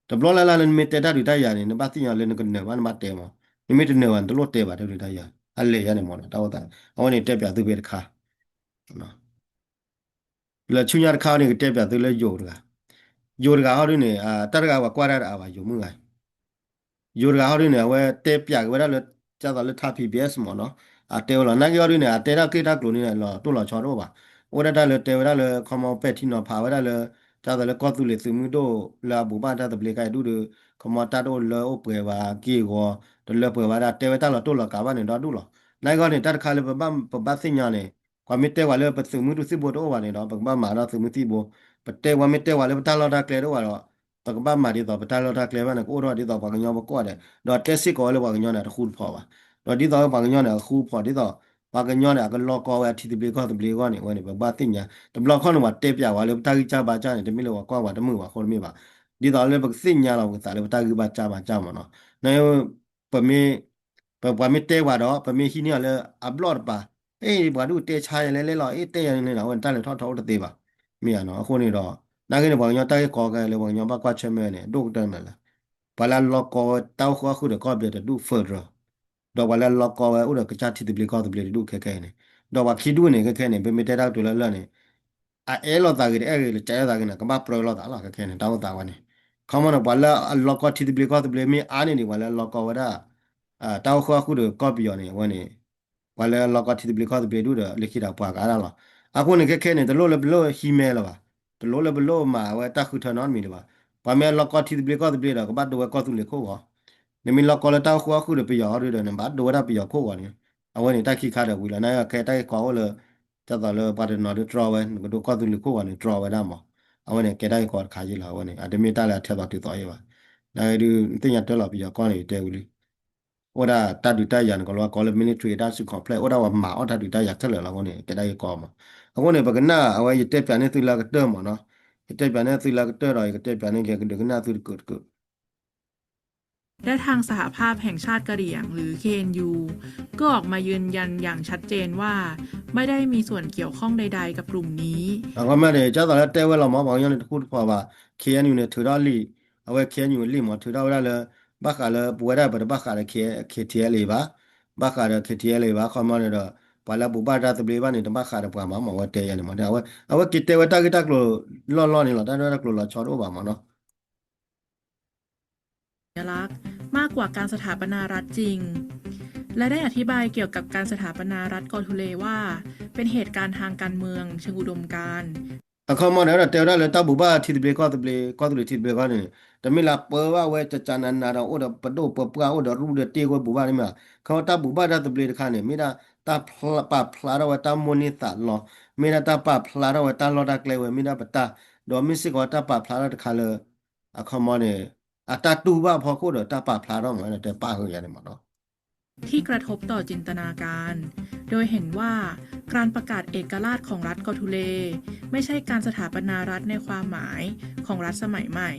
တဘျီလၢ်လၢ်လၢနမ့ၢ်တဲတၢ်ဒုးတၢ်ယၤန့ၣ် နဘၣ်သ့ၣ်ညါလၢနကနၢၤဘၣ်နဘၣ်တဲမး နမ့ၢ်တနၢၤဘၣ် နတလိၣ်တဲဘၣ်တၢ်ဒုးတၢ်ယၤ အလဲၤယၤန့ၣ်မးနီၤ တၢ်အိၣ်သး အဝဲန့ၣ်တဲပၠးသုဖဲတခါ လၢဆူညါတခါန့ၣ် ကတဲပၠးသုလၢယိၤတဂၤ ယိၤတဂၤဟီဒုန့ၣ် တၢ်တဂၤပှၤကွၢ်တၢ်တအါဘၣ် ယိၤမုၣ်ဂၤ ယိၤတဂၤဟီဒုန့ၣ် အဝဲတဲပၠးက့ၤဝဲဒၣ်လၢ ဒ်သိးလၢ Thai P B S မးနီၤ အတဲဝဲလီၤ နာ်က့ဟီဒုန့ၣ် အတဲတၢ်ဂ့ၢ်တၢ်ကျိၤန့ၣ် လီၤတိၢ်လီၤဆီတအိၣ်ဘၣ် အိၣ်ဒၣ်တၢ်လၢတဲဝဲဒၣ်လၢ ခီမီ ပဲာ်ထံနီၤဖးဝဲဒၣ်လၢ ဒ်သိးလၢကီၢ်သူလ့ၤသုးမုၢ်ဒိၣ်လၢအဘူးဘၣ်တၢ်သဘျ့ကါအံၤဒူၣ်ဒီး ခီမီတၢ်တအိၣ်လၢအိၣ်ပှဲၤဘၣ်က့ၢ်ဂီၤ တလၢပှဲၤဘၣ်ဒၣ် တဲဝဲတၢ်လီၤတိၢ်လီၤကးဘၣ်န့ၣ်ဒီဒူၣ်လီၤ နာ်က့ဟီန့ၣ် တၢ်တခါလၢပဘၣ်ပဘၣ်သ့ၣ်ညါန့ၣ် ပှၤမ့ၢ်တဲဝဲလၢပသုးမုၢ်ဒိၣ်သံၣ်ဘိတအိၣ်ဘၣ်န့ၣ်ဒီး ပကဘၣ်မၤဒီးသုးမုၢ်သံၣ်ဘိ ပတဲဝဲမ့ၢ်တဲဝဲလၢပတၢ်လီၢ်တၢ်ကျဲတအိၣ်ဘၣ်ဒီး ပကဘၣ်မၤဒ်သိးပတၢ်လီၢ်တၢ်ကျဲဘၣ်န့ၣ် ကအိၣ်ထီၣ်ဒ်သိးပှၤကညီပကိးဂၤဒဲး ဒီးတဲစ့ၢ်ကီးဝဲလၢပှၤကညီန့ၣ် အတဃူတဖိးဘၣ် ဒီးဒ်သိးပှၤကညီန့ၣ် အဃူဖိးဒ်သိး ပှၤကညီန့ၣ် အကလီၤကီဝဲအထံသဘျ့ကီၢ်သဘျ့အဂီၢ်န့ၣ် အဝဲန့ၣ် ပကဘၣ်သ့ၣ်ညါ တဘျီခီန့ၣ် ပှၤတဲပၠးဝဲလၢပတၢ်ဂံၢ်စၢ်ဘါစၢ်န့ၣ် တမ့ၢ်လၢပှၤကွၢ်ပှၤတမုာ်ဘၣ်အဃိတမ့ၢ်ဘၣ် ဒ်သိးလၢပကသ့ၣ်ညါလီၤပကသးလၢပတၢ်ဂံၢ်ဘါစၢ်ဘါစၢ်မးနီၤ ပမ့ၢ် ပပှၤမ့ၢ်တဲပှၤဒီး ပမ့ၢ်ဟံးန့ၢ်အီၤလၢအဘျီၣ်တပၤ, အ့ၣ် ပှၤဒူၣ်တဲဆါယဲလဲၣ်လဲၣ်လီၤ, အ့ၣ် တဲယဲန့ၣ်လီၤ, အဝဲန့ၣ်တၢ်လဲၤထီၣ်ထီအိၣ်တသ့ဘၣ်. မ့ၢ်ဧါနီၤ, အဃိန့ၣ်ဒီး နာ်က့န့ၣ် ပှၤကညီတၢ်ဂ့ၢ်ကီခဲလၢပှၤကညီဘၣ်ကွၢ်ဆၢၣ်မဲာ်န့ၣ် ဒိၣ်ကတၢၢ်မးလၢ ပှၤလၢအလီၢ်ကီဝဲတၢ်အိၣ်ဃုာ်အဃုာ်ဒီးကီၢ်ပယီၤတဒူၣ် federal ဒီးပှၤလၢအလီၢ်ကီဝဲအိၣ်ဒီးကစၢ်ထံသဘျ့ကီၢ်သဘျ့တဒူၣ်ခဲခဲအံၤန့ၣ်, ဒီးပှၤခံဒူၣ်န့ၣ် ခဲခဲန့ၣ် ပမ့ၢ်တဲတၢ်ကတိၤလၢလၢ်န့ၣ် အအဲၣ်လိာ်သးဂ့ၤတအဲၣ်ဂ့ၤ လၢကအဲၣ်လိာ်သးဂ့ၤန့ၣ် ကဘၣ်ပြၢလိာ်သးလီၤ. ခဲခဲန့ၣ် တၢ်အိၣ်သးဝဲန့ၣ် ခီမီန့ၣ် ပှၤလၢအလီၢ်ကီထံသဘျ့ကီၢ်သဘျ့မ့ၢ်အါန့ၢ်ဒံး ပှၤလၢအလီၢ်ကီဝဲဒၣ် တၢ်အိၣ်ဃုာ်အဃုာ်ဒီးကီၢ်ပယီၤန့ၣ် အဝဲန့ၣ် ပှၤလၢအလီၢ်ကီထံသဘျ့ကီၢ်သဘျ့ဒူၣ်ဒီး လၢခံဒီးပှၤကါဒၣ်လီၤ. အဃိန့ၣ် ခဲခဲန့ၣ် တလိၣ်လၢပလိၣ်ဟံးမဲလၢၤဘၣ်, တလိၣ်လၢပလိၣ်မၤဝဲတၢ်ဃုထၢနီတမံၤလၢၤဘၣ်. ပှၤမ့ၢ်အလီၢ်ကီထံသဘျ့ကီၢ်သဘျ့ဒီး ကဘၣ်ဒိဝဲကီၢ်သူလ့ၤခိၣ်ဂီၤ, နမ့ၢ်လီၢ်ကီလၢတၢ်အိၣ်ဃုာ်အဃုာ်ဒီးပယီၤအီၤဒီး နဘၣ်ဒိဝဲဒၣ်ပယီၤခိၣ်ဂီၤန့ၣ် အဝဲန့ၣ်တၢ်ခံခါဒီးဝံၤလီၤ. နာ်က့ခဲတၢ်ဂ့ၢ်ကီအိၣ်လၢ ဒ်သိးလၢပှၤတနီၤဒုးတြီဝဲ နကဒိကီၢ်သူလ့ၤခိၣ်ဂီၤန့ၣ် တြီဝဲဒၣ်မး. အဝဲန့ၣ်ကဲတၢ်ဂ့ၢ်ကီတခါဃီလီၤ. အဝဲန့ၣ် အတမ့ၢ်တၢ်လၢအထဲသိးတုၤသိးယဲဘၣ်. နာ်က့ဒုး သ့ၣ်ညါတၢ်လီၤပယီၤကီၢ်န့ၣ် တဲဝံၤလံ အိၣ်ဒၣ်တၢ်ဒုးတၢ်ယၤန့ၣ် ကလီၤဝါကီလၢ military တၢ်စု complex အိၣ်ဒၣ်ပှၤမၤအီၣ်တၢ်ဒုးတၢ်ယၤခဲလၢာ်လီၤ. အဃိန့ၣ် ကဲတၢ်ဂ့ၢ်ကီမး. အဃိန့ၣ် ပကနၣ်အဝဲ ယတဲပၠးန့ၢ်သုလၢကတၢၢ်မးနီၤ, ယတဲပၠးန့ၢ်သုလၢကတၢၢ်ဒီး ယကတဲပၠးန့ၢ်က့ၤကဒုးကနၣ်သုတကုးတကုး และทางสหภาพแห่งชาติกะเหรี่ยง หรือ เคเอ็นยู ก็ออกมายืนยันอย่างชัดเจนว่าไม่ได้มีส่วนเกี่ยวข้องใดๆกับกลุ่มนี้ အခီမီန့ၣ် ကၢ်သိးလၢတဲဝဲလီၤမး ပှၤကညီန့ၣ်တဃူတဖိးဘၣ်. ခ့ၣ်အဲၣ်ယူၣ်န့ၣ် ထုးထီၣ်လံာ်, အဝဲ ခ့ၣ်အဲၣ်ယူၣ် လံာ်မး ထုးထီၣ်ဝဲဒၣ်လၢ ဘၣ်ဃးလၢပဝဲဒၣ်ပတဘၣ်ဃးဒီး ခ့ၣ်ထံအဲၣ်လ်အ့ဘၣ်, ဘၣ်ဃးဒီး ခ့ၣ်ထံအဲၣ်လ်အ့ဘၣ်. အခီမီန့ၣ်ဒီး ပှၤလၢအဘူးဘၣ်တၢ်သဘျ့ဘၣ်န့ၣ် တဘၣ်ဃးဒီးပှၤမး မ့ၢ်ဝဲတဲယဲန့ၣ်မး. အဝဲ အဝဲက့ၤတဲဝဲတၢ်ဂ့ၢ်တၢ်ကျိၤလီၢ်လီၢ်န့ၣ်လီၤ. တၢ်ဒုးတၢ်ကျိၤလီၤဆီတအိၣ်ဘၣ်မးနီၤ สัญลักษณ์มากกว่าการสถาปนารัฐจริง และได้อธิบายเกี่ยวกับการสถาปนารัฐกอทูเลว่า เป็นเหตุการณ์ทางการเมืองเชิงอุดมการณ์ အခီမီန့ၣ် အဲၣ်ဒိးတဲဝဲဒၣ်လၢတၢ်ဘူးဘၣ်ထံသဘျ့ကီၢ်သဘျ့ ကီၢ်သူလ့ၤထံသဘျ့ကီၢ်န့ၣ် တမ့ၢ်လၢပၢဘၣ်ဝဲကကနနၤဒီး အိၣ်ဒီးပဒိၣ်ပပှၢ် အိၣ်ဒီးရူၢ်ဒီးတ့ၢ်ဝဲဘူးဘၣ်န့ၣ်မး. ခီမီတၢ်ဘူးဘၣ်တၢ်သဘျ့တခါန့ၣ် မ့ၢ်ဒၣ်တၢ်ပာ်ဖျါထီၣ်ဝဲတၢ်မိၣ်န့ၢ်သးလီ, မ့ၢ်ဒၣ်တၢ်ပာ်ဖျါထီၣ်ဝဲတၢ်လီၢ်တၢ်ကျဲဝဲ မ့ၢ်ဒၣ်ပတၢ်, ဒီးမ့ၢ်စ့ၢ်ကီးတၢ်ပာ်ဖျါထီၣ်တခါလၢ အခီမီန့ၣ် အတၢ်တူၢ်ဘၣ်အဖီခိၣ်ဒီးတၢ်ပာ်ဖျါထီၣ်မး အဲၣ်ဒိးတဲပၣ်ဃုာ်ယဲန့ၣ်မးနီၤ ที่กระทบต่อจินตนาการ โดยเห็นว่า การประกาศเอกราชของรัฐกอทูเล ไม่ใช่การสถาปนารัฐในความหมายของรัฐสมัยใหม่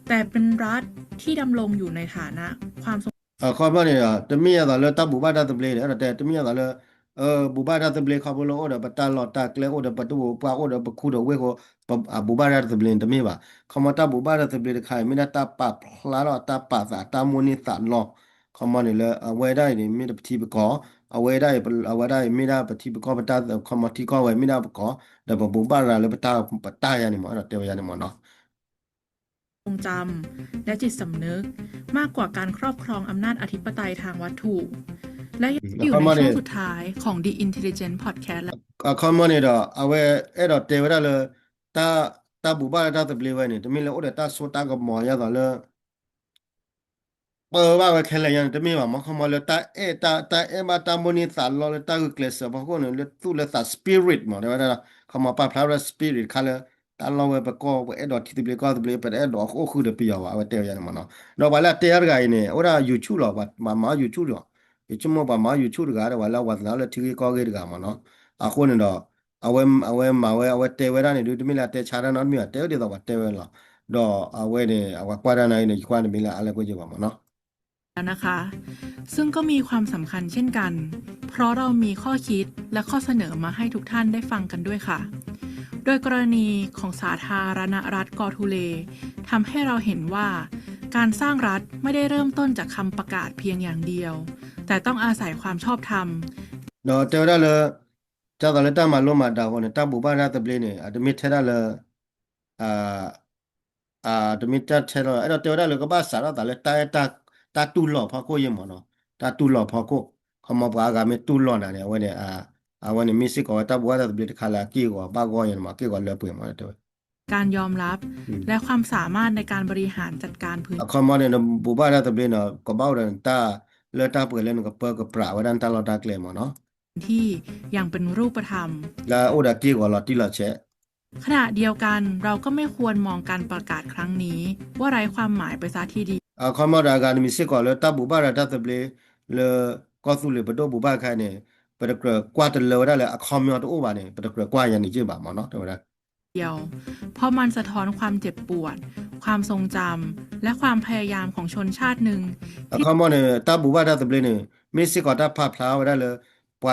แต่เป็นรัฐที่ดำรงอยู่ในฐานะความทรง အခီမီန့ၣ်ဒီး တမ့ၢ်အသိးလၢတၢ်ဘူးဘၣ်တၢ်သဘျ့န့ၣ် အဲၣ်ဒိးတဲ တမ့ၢ်အသိးလၢ ဘူးဘၣ်တၢ်သဘျ့ခီဖျိလၢအိၣ်ဒီးပတၢ်လီၢ်တၢ်ကျဲ အိၣ်ဒီးပဒိၣ်ပပှၢ် အိၣ်ဒီးပခူဒီးဝ့ၢ်ဃိ အဘူးဘၣ်တၢ်သဘျ့န့ၣ်တမ့ၢ်ဘၣ်. ခီမီတၢ်ဘူးဘၣ်တၢ်သဘျ့တခါအံၤ မ့ၢ်ဒၣ်တၢ်ပာ်ဖျါထီၣ်တၢ်ပာ်သးတၢ်မိၣ်န့ၢ်သးလီ, ခီမီန့ၣ်လၢအဝဲဒၣ်အံၤန့ၣ် မ့ၢ်ဒၣ်ပထံပကီၢ်, အဝဲဒၣ်အံၤ အဝဲဒၣ်အံၤ မ့ၢ်ဒၣ်ပထံပကီၢ်ပတၢ် ခီမီထံကီၢ်ဝဲ မ့ၢ်ဒၣ်ပကီၢ် ဒီးပဘူးဘၣ်ရၤလၢပတၢ် ပတၢ်ယဲန့ၣ်မး အဲၣ်ဒိးတဲဝဲယဲန့ၣ်မးနီၤ ทรงจำและจิตสำนึก มากกว่าการครอบครองอำนาจอธิปไตยทางวัตถุ และยังอยู่ในช่วงสุดท้ายของ The Intelligent Podcast အခီမီန့ၣ်ဒီး အဝဲအဲၣ်ဒိးတဲဝဲဒၣ်လၢ တၢ် တၢ်ဘူးဘၣ်လၢတၢ်သဘျ့ဝဲန့ၣ် တမ့ၢ်လၢအိၣ်ဒီးတၢ်စိတၢ်ကမီၤယဲသိးလၢ ပၢဘၣ်ဝဲခဲလၢာ်ယဲန့ၣ် တမ့ၢ်ဘၣ်မး ခီမီလၢတၢ်အဲၣ် တၢ် တၢ်အဲၣ်ဘၣ်တၢ်မိၣ်န့ၢ်သးလီလၢတၢ်ဂုာ်ကျဲးစၢးဖီခိၣ်န့ၣ် လၢသူၣ်လၢသး spirit မး တဲဝဲဒၣ် ခီမီပာ်ဖျါဝဲဒၣ် spirit တခါလၢ တၢ်လီၢ်ဝဲပကီၢ် ပအဲၣ်ဒိးထံသဘျ့ကီၢ်သဘျ့ ပတအဲၣ်ဒိးအိၣ်ဃုာ်ဒီးပယီၤဘၣ် အဝဲတဲဝဲန့ၣ်မ့ၢ်နီၤ. ဒီးပှၤလၢအတဲတဂၤအံၤန့ၣ် အိၣ်ဒၣ် YouTube လီၤ, ပှၤမၤ YouTube လီၤ. ယဆိကမိၣ်ပှၤမၤ YouTube တဂၤဒီး ပှၤလၢအဝဲသနာ်လၢထံဂ့ၢ်ကီၢ်ဂ့ၢ်တဂၤမ့ၢ်နီၤ. အဃိန့ၣ်ဒီး အဝဲ အဝဲမၤဝဲ အဝဲတဲဝဲဒၣ်န့ၣ်ဒုး တမ့ၢ်လၢအတဲဆါတၢ်နီတမံၤဘၣ် တဲဝဲဒ်သိးပှၤတဲဝဲလီၤ. ဒီးအဝဲန့ၣ် အဝဲကွၢ်တၢ်နာ်ဂ့ၤန့ၣ် ယကွၢ်တမ့ၢ်လၢအလၢကွၢ်ယဘၣ်မ့ၢ်နီၤ แล้วนะคะ ซึ่งก็มีความสำคัญเช่นกัน เพราะเรามีข้อคิดและข้อเสนอมาให้ทุกท่านได้ฟังกันด้วยค่ะ โดยกรณีของสาธารณรัฐกอทูเล ทำให้เราเห็นว่า การสร้างรัฐไม่ได้เริ่มต้นจากคำประกาศเพียงอย่างเดียว แต่ต้องอาศัยความชอบธรรม ဒီးတဲဝဲဒၣ်လၢ ဒ်သိးလၢတၢ်မၤလိမၤဒၣ်အဃိန့ၣ် တၢ်ဘိးဘၣ်တၢ်သဘျ့န့ၣ် အတမ့ၢ်ထဲဒၣ်လၢ အ တမ့ၢ်တၢ်ထဲလီၤ အဲၣ်ဒိးတဲဝဲဒၣ်လၢကဘၣ်စးထီၣ်သးလၢတၢ်အဲၣ်တၢ်တူၢ်လိာ်ဖီခိၣ်ယဲမ့ၢ်နီၤ. တၢ်တူၢ်လိာ်ဖီခိၣ် ခီမီပှၤအဂၤမ့ၢ်တူၢ်လိာ်နၤန့ၣ် အဝဲန့ၣ် အဝဲန့ၣ်မ့ၢ်စ့ၢ်ကီးဝဲတၢ်ဘိးဘၣ်တၢ်သဘျ့တခါလၢအက့ၢ်အဂီၤဘၣ်ဂီၢ်ယဲန့ၣ်မ့ၢ် က့ၢ်ဂီၤလၢပှဲၤမ့ၢ်တဲဝဲ การยอมรับ และความสามารถในการบริหารจัดการพื้นที่ အခီမီန့ၣ် နဘိးဘၣ်တၢ်သဘျ့န့ၣ် ကဘၣ်အိၣ်ဒီးနတၢ်လၢတၢ်ပှဲၤလၢနကပၢကပြးဝဲဒၣ်နတၢ်လီၢ်တၢ်ကျဲမ့ၢ်နီၤ ที่อย่างเป็นรูปธรรม လၢအအိၣ်ဒီးက့ၢ်ဂီၤလီၤတံၢ်လီၤဆဲး ขณะเดียวกัน เราก็ไม่ควรมองการประกาศครั้งนี้ ว่าไร้ความหมายไปซะทีเดียว အခီမီဒီးအဂၤတမံၤစ့ၢ်ကီးလၢတၢ်ဘိးဘၣ်ဒီးတၢ်သဘျ့ လၢကီၢ်သူလ့ၤပဒိၣ်ဘိးဘၣ်ခဲအံၤန့ၣ် ပတကြၢးကွၢ်တလၢဝဲဒၣ်လၢအခီမီတအိၣ်ဘၣ်န့ၣ် ပတကြၢးကွၢ်ယၤန့ၣ်က့ၢ်ဘၣ်မ့ၢ်နီၤ တဲဝဲဒၣ် เดียว เพราะมันสะท้อนความเจ็บปวด ความทรงจำ และความพยายามของชนชาติหนึ่ง အခီမီန့ၣ် တၢ်ဘိးဘၣ်တၢ်သဘျ့န့ၣ် မ့ၢ်စ့ၢ်ကီးတၢ်ပာ်ဖျါဝဲဒၣ်လၢ ပှ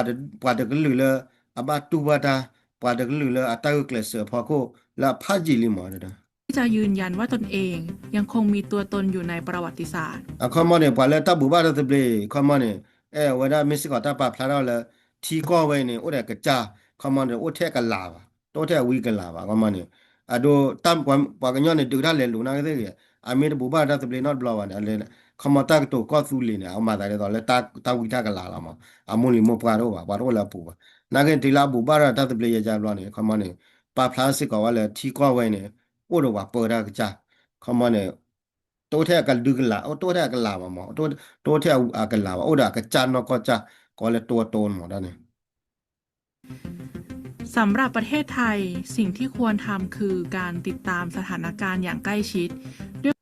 ၤတကလုာ်လၢ အဘၣ်တူၢ်ဘၣ်တၢ် ပှၤတကလုာ်လၢအတၢ်ဂုာ်ကျဲးစၢးအဖီခိၣ် လၢအဖးယံာ်လံမ့ၢ် ที่จะยืนยันว่าตนเองยังคงมีตัวตนอยู่ในประวัติศาสตร์ အခီမီန့ၣ် ပှၤလၢတၢ်ဘိးဘၣ်တၢ်သဘျ့ ခီမီန့ၣ် အဲၣ်ဝဲဒၣ်မ့ၢ်စ့ၢ်ကီးတၢ်ပာ်ဖျါထီၣ်လၢ ထံကီၢ်ဝဲအံၤန့ၣ် အိၣ်ဒီးကစၢ် ခီမီန့ၣ် အိၣ်ထဲအကလၤဘၣ် တအိၣ်ထဲအဝံကလၤဘၣ် ခီမီန့ၣ် အဒိ ပှၤကညီန့ၣ် ဒုးတၢ်လဲၤလိာ်နာ်က့သ့ၣ်ဂ့ၤ အမ့ၢ်တဘိးဘၣ်တၢ်သဘျ့နီတဘျီဘၣ်န့ၣ် ခီမီတၢ်ကတိၤကီၢ်သူလ့ၤန့ၣ် အမၤသးဒ်သိးလၢတၢ်ဝံတၢ်ကလၤလီၤမး အမိၢ်လံၤမိၢ်ပှၢ်တအိၣ်ဘၣ် ပှၤတအိၣ်လၢအပူၤဘၣ် နာ်က့တုၤလၢအဘိးဘၣ်ဒီးတၢ်သဘျ့ယါယါဘျီန့ၣ် ခီမီန့ၣ် ပာ်ဖျါစ့ၢ်ကီးဝဲလၢထံကီၢ်ဝဲအံၤန့ၣ် အိၣ်ဒီးပှၤပၢတၢ်ကစၢ် ခီမီန့ၣ် တအိၣ်ထဲအကဒုကလၤ တအိၣ်ထဲအကလၤဘၣ်မး တအိၣ်ထဲအကလၤဘၣ် အိၣ်ဒီးအကစၢ်နီၢ်ကီၢ်ကစၢ် ကိးလၢတိတိန့ၣ်မးဒ်န့ၣ် สำหรับประเทศไทย สิ่งที่ควรทำคือการติดตามสถานการณ์อย่างใกล้ชิด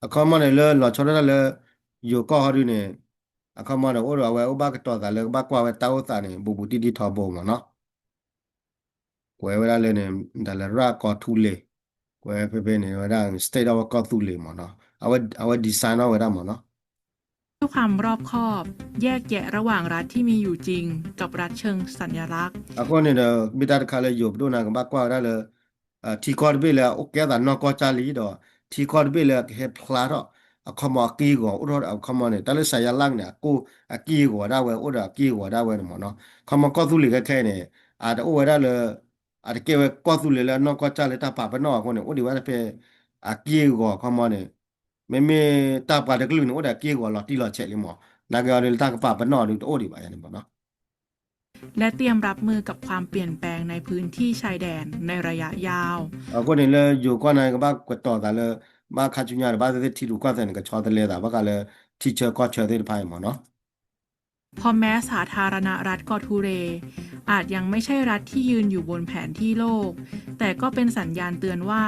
အခီမီန့ၣ်လၢလီၤဆီဒၣ်တၢ်လၢ ယိၤကီၢ်ဟီဒုန့ၣ် အခီမီန့ၣ် အိၣ်ဒီးအဝဲအိၣ်ဘၣ်ကတီၤသးလၢကဘᣣ်ကွၢ်ဝဲတၢ်အိၣ်သးန့ၣ် ဘူးဘူးတံၢ်တံၢ်ထီဘိမးနီၤ ကွဲးဝဲဒၣ်လၢန့ၣ် တၢ်လၢရၢ်ကီၢ်သူလ့ၤ ကွဲးဖဲဖဲန့ၣ်ဝဲဒၣ် state of ကီၢ်သူလ့ၤမးနီၤ အဝဲ design ထီၣ်ဝဲဒၣ်မးနီၤ ด้วยความรอบคอบ แยกแยะระหว่างรัฐที่มีอยู่จริงกับรัฐเชิงสัญลักษณ์ အဃိန့ၣ်ဒီး မ့ၢ်တၢ်တခါလၢယိၤပဒိၣ်န့ၣ် ကဘၣ်ကွၢ်ဝဲဒၣ်လၢ ထံကီၢ်တဘ့ၣ်လၢအအိၣ်ကဲသးနီၢ်ကီၢ်ကၢ်လံဒီး ထံကီၢ်တဘ့ၣ်လၢကဟဲဖျါထီၣ် အခီမီအက့ၢ်အဂီၤ အိၣ်ထီၣ်အခီမီန့ၣ် တၢ်လၢ สัญลักษณ์ န့ၣ် အက့ၢ်အဂီၤဒၣ်ဝဲ အိၣ်ဒီးအက့ၢ်အဂီၤဒၣ်ဝဲန့ၣ်မးနီၤ ခီမီကီၢ်သူလ့ၤခဲခဲအံၤန့ၣ် အတအိၣ်ဝဲဒၣ်လၢ အတကဲဝဲကီၢ်သူလ့ၤလၢအနီၢ်ကီၢ်ကၢ်လၢတၢ်ပာ်ပနီၣ်အဃိန့ၣ် အိၣ်ဒံးဝဲဒၣ်ဖဲ အက့ၢ်အဂီၤခီမီန့ၣ် မ့မ့ၢ်တၢ်ပှၤတကလုာ်န့ၣ် အိၣ်ဒီးအက့ၢ်အဂီၤလီၤတံၢ်လီၤဆဲးလံမး နာ်က့အီၤဒ်လၢတၢ်ကပာ်ပနီၣ်အီၤဒ်တအိၣ်ဒံးဘၣ်ယၤန့ၣ်မးနီၤ และเตรียมรับมือกับความเปลี่ยนแปลงในพื้นที่ชายแดนในระยะยาว အဃိန့ၣ်လၢယိၤကီၢ်န့ၣ် ကဘၣ်ကတီၤသးလၢ ဘၣ်ခါဆူညါဒီး ဘၣ်သ့ၣ်သ့ၣ်ထံရူၢ်ကီၢ်သဲးန့ၣ် ကဆီတလဲသး ဘၣ်ဃးလၢ ထံဆၢကီၢ်ဆၢသ့ၣ်တဖၣ်အံၤမးနီၤ เพราะแม้สาธารณรัฐกอทูเล อาจยังไม่ใช่รัฐที่ยืนอยู่บนแผนที่โลก แต่ก็เป็นสัญญาณเตือนว่า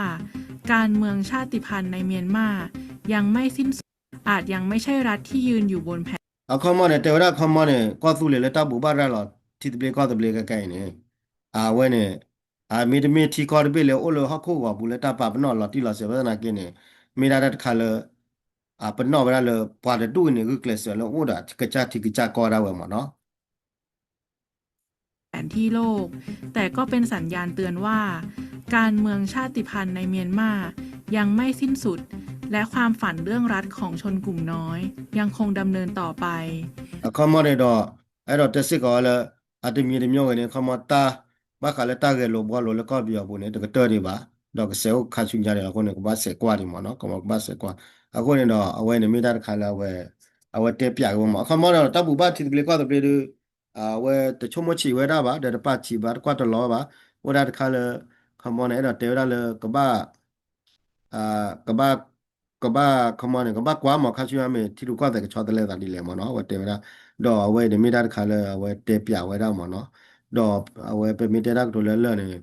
การเมืองชาติพันธุ์ในเมียนมายังไม่สิ้นสุด อาจยังไม่ใช่รัฐที่ยืนอยู่บนแผน အခီမီန့ၣ် တဲဝဲဒၣ်အခီမီန့ၣ် ကီၢ်သူလ့ၤလၢတၢ်ဘိးဘၣ်ရၤလီၤ ထံသဘျ့ကီၢ်သဘျ့ခဲခဲအံၤန့ၣ် အဝဲန့ၣ် အမ့တမ့ၢ်ထံကီၢ်တဘ့ၣ်လၢအိၣ်လၢဟီၣ်ခိၣ်ဂီၤပူၤလၢတၢ်ပာ်ပနီၣ်လီၤတံၢ်လီၤဆဲးဘၣ်သနာ်က့န့ၣ် မ့ၢ်ဒၣ်တၢ်တခါလၢ အပနီၣ်ဝဲဒၣ်လၢ ပှၤတဒူၣ်အံၤန့ၣ် ဂုာ်ကျဲးစၢးလၢအိၣ်ဒီးကစၢ်ထံကစၢ်ကီၢ်ဒၣ်ဝဲမးနီၤ แผนที่โลก แต่ก็เป็นสัญญาณเตือนว่า การเมืองชาติพันธุ์ในเมียนมายังไม่สิ้นสุด และความฝันเรื่องรัฐของชนกลุ่มน้อยยังคงดำเนินต่อไป အခီမီန့ၣ်ဒီး အဲၣ်ဒိးတဲစ့ၢ်ကီးဝဲလၢ အတမံၤတမံၤဂ့ၤန့ၣ် အခီမီတၢ် ဘၣ်ဃးလၢတၢ်ဂဲၤလိာ်ဘှီလိာ်လၢကီၢ်ပယီၤပူၤန့ၣ် တကတၢၢ်ဒံးဘၣ် ဒီးကစဲးအိၣ်ခါဆူညါန့ၣ် အဃိန့ၣ် ကဘၣ်စဲးကွၢ်ဒံးမးနီၤ ကဘၣ်စဲးကွၢ် အဃိန့ၣ်ဒီး အဝဲန့ၣ်မ့ၢ်တၢ်တခါလၢအဝဲ အဝဲတဲပၠးက့ၤဝဲမး အခီမီဒီး တၢ်ဘိးဘၣ်ထံသဘျ့ကီၢ်သဘျ့ဒီး အဝဲတဆိကမိၣ်ဆံးဝဲဒၣ်ဘၣ် ဒီးတပာ်ဆံးဘၣ် တကွၢ်တလီၤဘၣ် အိၣ်ဒၣ်တခါလၢ ခီမီန့ၣ် အဲၣ်ဒိးတဲဝဲဒၣ်လၢ ကဘၣ် ကဘၣ် ကဘၣ် ခီမီန့ၣ် ကဘၣ်ကွၢ်မး ခါဆူညါမ့ၢ်ထံရူၢ်ကီၢ်သဲးကဆီတလဲသးဒ်လဲၣ်မးနီၤ အဝဲတဲဝဲဒၣ် ဒီးအဝဲန့ၣ်မ့ၢ်တၢ်တခါလၢအဝဲတဲပၠးဝဲဒၣ်မးနီၤ ဒီးအဝဲပမ့ၢ်တဲတၢ်ကတိၤလၢလၢာ်န့ၣ်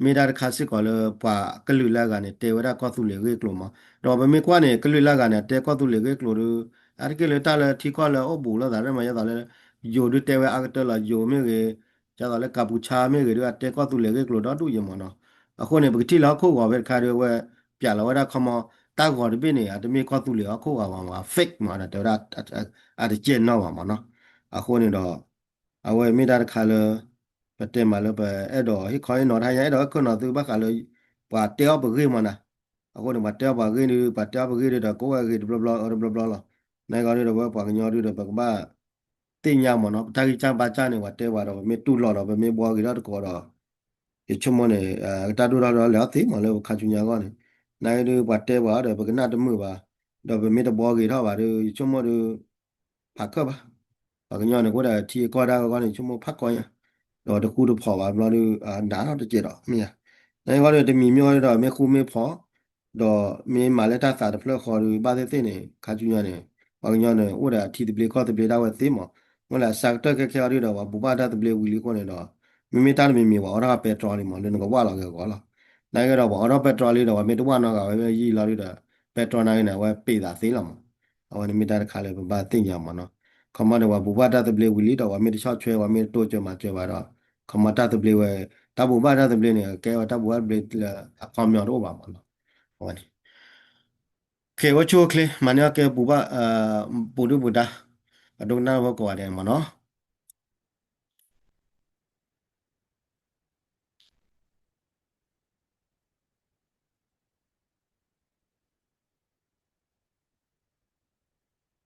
မ့ၢ်တၢ်တခါစ့ၢ်ကီးလၢပှၤကလုာ်လၢအဂၤန့ၣ် တဲဝဲဒၣ်ကီၢ်သူလ့ၤဂ့ၢ်ကျိၤမး. ဒီးပမ့ၢ်ကွၢ်န့ၣ် ကလုာ်လၢအဂၤန့ၣ် အတဲကီၢ်သူလ့ၤဂ့ၢ်ကျိၤဒီး အါတက့ၢ်လၢတၢ်လၢထံကီၢ်လၢအအိၣ်ဘူးလိာ်သးဒ်မး ဒ်သိးလၢ ယိၤဒုးတဲဝဲအါကတၢၢ်လီၤ ယိၤမ့ၢ်ဂ့ၤ, ဒ်သိးလၢကၤပူၤဆါမ့ၢ်ဂ့ၤဒီး အတဲကီၢ်သူလ့ၤဂ့ၢ်ကျိၤဒီဒူၣ်ယဲမးနီၤ. အဃိန့ၣ် ပကထံၣ်လၢဟီၣ်ခိၣ်ဂီၤဖဲတခါဒီး အဝဲပၠးလီၤဝဲဒၣ်ခီမီ တၢ်ဂီၤတဘ့ၣ်န့ၣ် အတမ့ၢ်ကီၢ်သူလ့ၤဟီၣ်ခိၣ်ဂီၤဘၣ်မး fake မး တဲဝဲဒၣ် အတကဲၢ်နီၣ်ဘၣ်မးနီၤ. အဃိန့ၣ်ဒီး အဝဲမ့ၢ်တၢ်တခါလၢ ပတဲမးလၢပအဲၣ်ဒိးဟ့ၣ်ခီဟ့ၣ်နီၤတၢ်ညါ အဲၣ်ဒိးဟ့ၣ်ခီနီၤသုဘၣ်ဃးလၢ ပှၤတဲအီၣ်ပဂ့ၢ်မးနၤ. အဃိန့ၣ် ပှၤတဲအီၣ်ပှၤဂ့ၢ်ဒီး ပှၤတဲအီၣ်ပဂ့ၢ်ဒီး ကအိၣ်ဝဲဂ့ၤတဘျီဘျီအၢတဘျီဘျီလီၤ. နဂီၢ်ဒီး ပဝဲပှၤကညီဒုဒီး ပကဘၣ်သ့ၣ်ညါမးနီၤ ပတၢ်ဂံၢ်စၢ်ဘါစၢ်န့ၣ် ပှၤတဲပှၤဒီး ပမ့ၢ်တူၢ်လိာ်ဒီး ပမ့ၢ်ဘှီဂ့ၤထီၣ်တကိးဒီး ယဆိကမိၣ်န့ၣ် တၢ်ဒိၣ်ထီၣ်ဒီးလဲၤအီၣ်သ့မးလၢပခါဆူညါအဂီၢ်န့ၣ် နဂီၢ်ဒီး ပှၤတဲပှၤအီၤဒီး ပကနၣ်တမုာ်ဘၣ်, ဒီးပမ့ၢ်တဘှီဂ့ၤထီၣ်ဘၣ်ဒီး ယဆိကမိၣ်ဒီး ဖးခၢၣ်ဘၣ်. ပှၤကညီန့ၣ် ကအိၣ်ဒီးထံကီၢ်တၢ်ဂီၢ်န့ၣ် ယဆိကမိၣ်ဖးကီညါ, ဒီးတဃူတဖိးဘၣ်ဘျီဒီး နးထီၣ်တစဲးဒီးမ့ၢ်ဧါ. နဂီၢ်ဒီး တမံၤမ့ၢ်ဂီၢ်ဒီး မ့ၢ်ဃူမ့ၢ်ဖိး ဒီးမ့ၢ်မၤလၢတၢ်သးတဖျၢၣ်ဃီဒီး ဘၣ်သ့ၣ်သ့ၣ်န့ၣ် ခါဆူညါန့ၣ် ပှၤကညီန့ၣ် အိၣ်ဒီးအထံသဘျ့ကီၢ်သဘျ့ဒၣ်ဝဲသ့မး, မ့ၢ်လၢအစှၤကတၢၢ်ခဲခဲအံၤဒီး ပှၤဘူၣ်ဘၣ်တၢ်သဘျ့ဝံၤလံအဃိန့ၣ်ဒီး မ့မ့ၢ်တၢ်တမံၤမံၤ ပှၤအိးထီၣ်ပဲတြီလံမး လၢနကဝၢ်လီၤက့ၤအဂီၢ်လီၤ. နဂီၢ်ဒီး ပှၤအိးထီၣ်ပဲတြီလံဒီး ပှၤမ့ၢ်တဝၢ်နီတဂၤဝဲယံာ်လီၤဒီး ပဲတြီနဂၤန့ၣ် အဝဲပ့ၤသးသ့လီၤမး. အဝဲန့ၣ်မ့ၢ်တၢ်တခါလၢပဘၣ်သ့ၣ်ညါမးနီၤ. ခီမီန့ၣ် ပှၤဘူၣ်ဘၣ်တၢ်သဘျ့ဝံၤလံဒီး ပှၤမ့ၢ်တဆီၣ်ထွဲ ပှၤမ့ၢ်တတိစၢၤမၤစၢၤဘၣ်ဒီး ခီမီတၢ်သဘျ့ဝဲ တၢ်ဘူၣ်ဘၣ်တၢ်သဘျ့န့ၣ် ကဲဝဲတၢ်ဘူၣ်ဘၣ်သဘျ့လၢအခီပညီတအိၣ်ဘၣ်မးနီၤ. အဝဲန့ၣ် ခဲအံၤဝဲဆိၣ်ချ့ မၤန့ၢ်အီၣ်ကဲပူၤဘၣ် ပူၤဒုၣ်ပူၤဒါ အဒိကနၣ်ဖိကိးဂၤဒဲးမးနီၤ.